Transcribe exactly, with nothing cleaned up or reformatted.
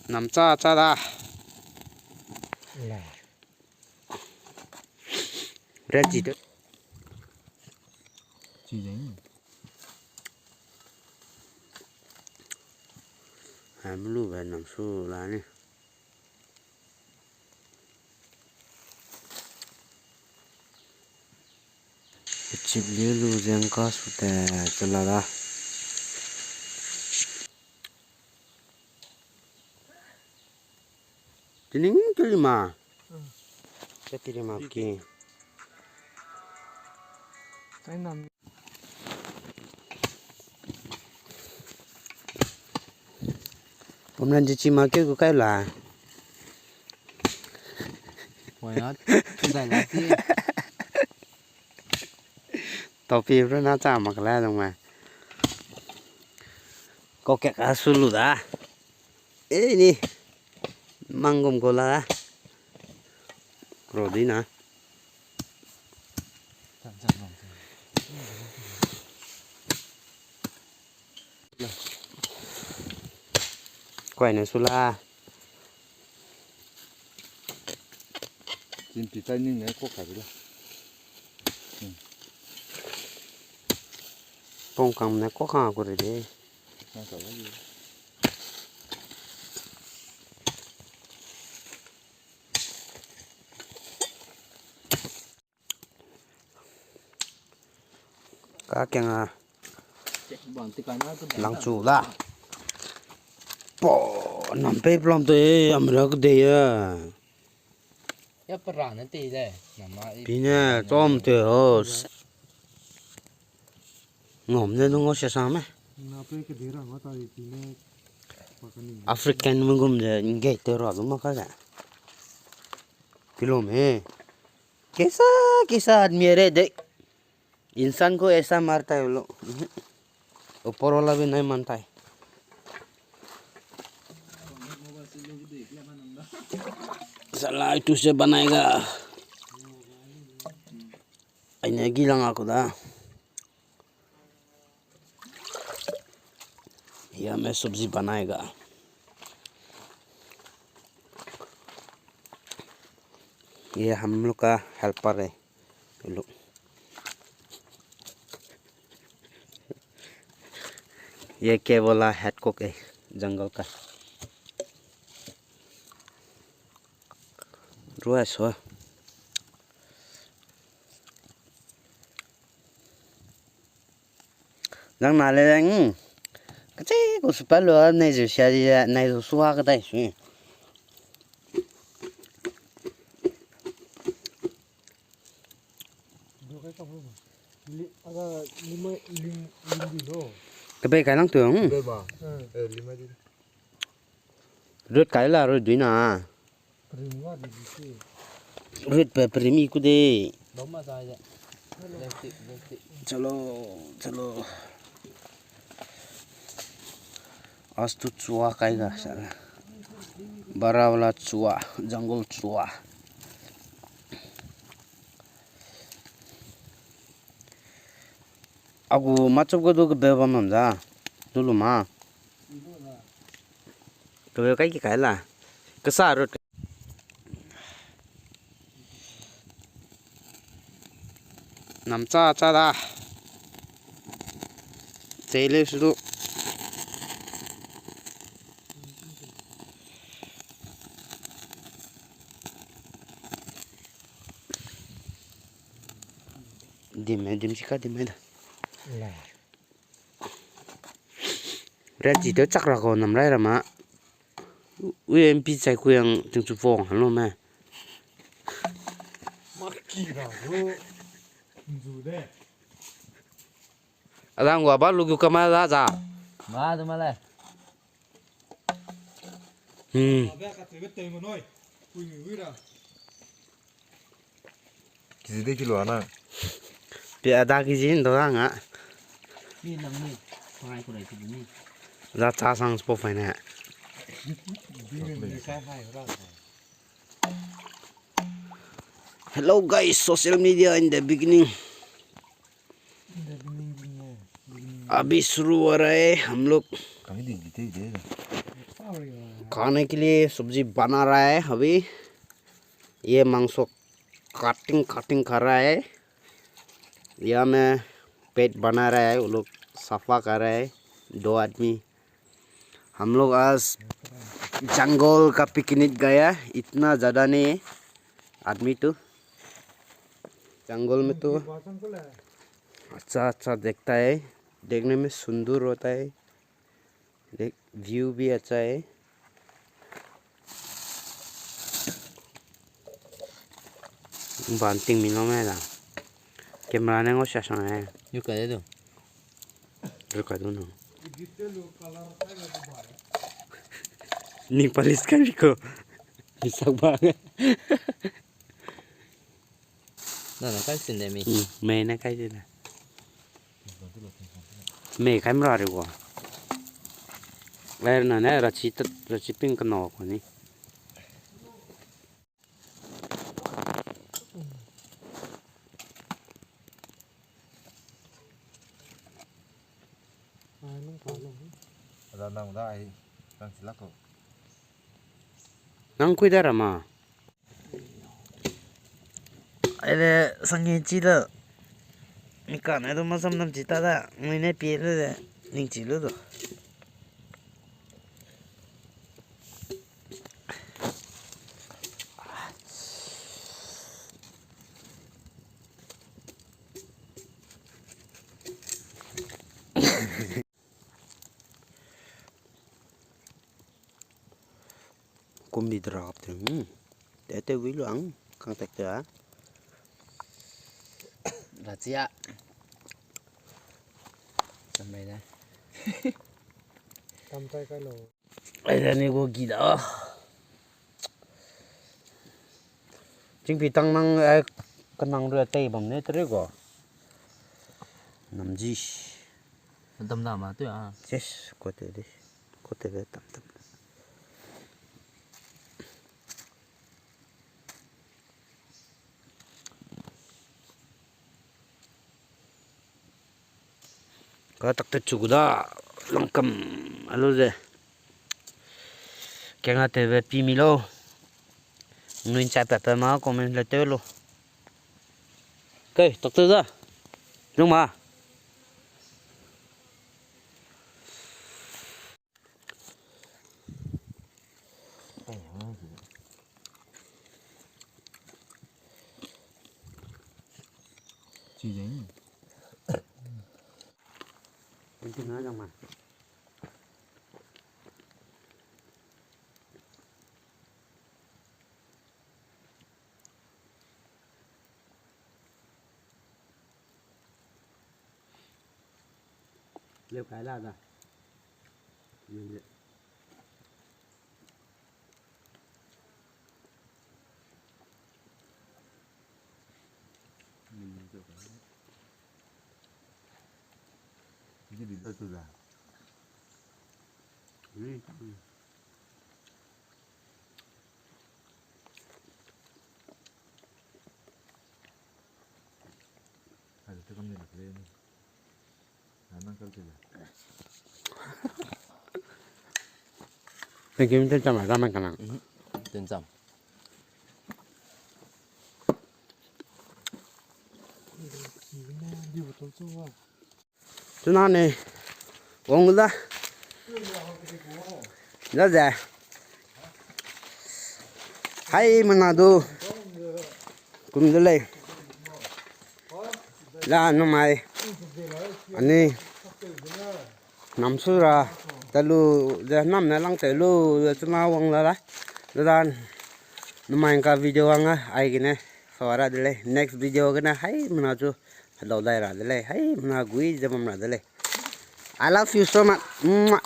Namcha cha da. Red ji de. Chi de. Hai mulu be namsu la ni. Chip liu lu zeng ka su te chala da. Tining kiri ma. Hmm. Ke kiri ma ki. Sai nam. Pumran ji chi ma ke gu kai la. Why not? Chidai la ti. Topi bro na cha mak la dong ma. Ko ke ka su lu da. Eh, ni. Mangum ko la. Ro di na. Kuai na su la. Chin pi tai ning ne ko ka di la. Hmm. Pong kam ne ko ka ko re de. Na ka la di. Ka kenga. Langchu la. Po, nam pe plam te, amra ku de ya. Ya para ne te de, nama i. Pine, chom te ho. Ngom ne nung o se sa me. Na pe ke de ra ma ta i pine. African mengum de, nge te ra lu ma ka de. Kilo me. Kaisa, kaisa aadmi re de. Insan ko aisa marta hai lo. Upar wala bhi nahi manta hai. Sala, tu se banayega. Aine gi lang aku da. या मैं सब्जी बनाएगा। ये हम लोग का हेल्पर है, ये लोग। ये केवल हेड कुक है जंगल का। रुआ सो। Nang na le, hmm. Kachi ku su pa lo, nei zu sia di, nei zu sua ka dai su. Ka bei kai lang tu, hmm. Rut kai la, rut dui na. Rut pe primi ku de. Chalo, chalo. आज तो चूहा खाएगा साला। बड़ा वाला चूहा, जंगल चूहा। Agu machup ga du kebe bam lam za. Du lu ma. Kebe kai ki kai la. Kasa rut. Nam cha cha da. Chele su du. Dim me, dim chika dim me da. Red ji te chak ra ko nam rai ra ma. Ui M P chai ku yang tingchu phong han lo me. Maki ra lo. Nzu de. Adam gua ba lu gu kama da za. Ma de ma le. Hmm. Abe ka tebe tei mo noi. Kui mi wi ra. Kiji de kilo ana. Pe ada kiji ndo nga. Ni nang ni. Pai ko rai ti ni. Za cha sang spo fai ne. Bi ni ni sa hai ra. Hello guys, social media in the beginning. In the beginning, beginning. अभी शुरू हो रहा है हम लोग। कहीं दिन की तेज है। Sorry, uh, खाने के लिए सब्जी बना रहा है अभी। ये मांस कटिंग कटिंग कर रहा है। यहाँ में पेट बना रहा है, वो लोग सफा कर रहा है, दो आदमी। हम लोग आज जंगल का पिकनिक गया, इतना ज़्यादा नहीं है आदमी तो। जंगल में तो अच्छा अच्छा दिखता है, देखने में सुंदर होता है। देख, व्यू भी अच्छा है। Banting mi lo me da. Camera ne ngau sha sang e. Yu ka de du. Ru ka du no. Ni palis ka mi ko. Ni sak ba. Na na kai sin de mi. Hmm, me na kai sin de. Me kai mra re ko. Ler na ne rachi tat, rachi ping ka no ko ni. Ada nang da ai, nang silak ko. Nang kui da rama. Aile sangi chi da. Ni ka ne do masam nam chi ta da. Ngui ne pie lu de. Ning chi lu do. Kumbi drap te, hmm. Te te wi luang, kang tek te a. Rachi a. Samai da. Tam tai kai lo. Ai da ni go gi da. Chingpi tang nang, eh, kanang rua tei bam ne tere go. Namji. Dam dam a tu a. Yes, ko te de. Ko te be tam tam. Ka tak te chu gu da langkam a lu ze. Keng a tewbe pi mi lo. Nui nchai pat pat ma comment le tew lo. Kei, tak te da. Nung ma. Leu kai la da. Thank you, ten cham, ramen kanang. Ten cham. Chuna ne, wang da. Da ze. Hai mana du. Kum de lei. La numai. Ani. Nam su ra. Talu ze nam ne lang te lu ze chuna wang la la. Da dan. Numai ka video wang a. Ai gene. Sawara de lei. Next video gene. Hai mana chu. Hello dai ra de lei. Hai mana gui ze bam ra de lei. I love you so much. Mwah.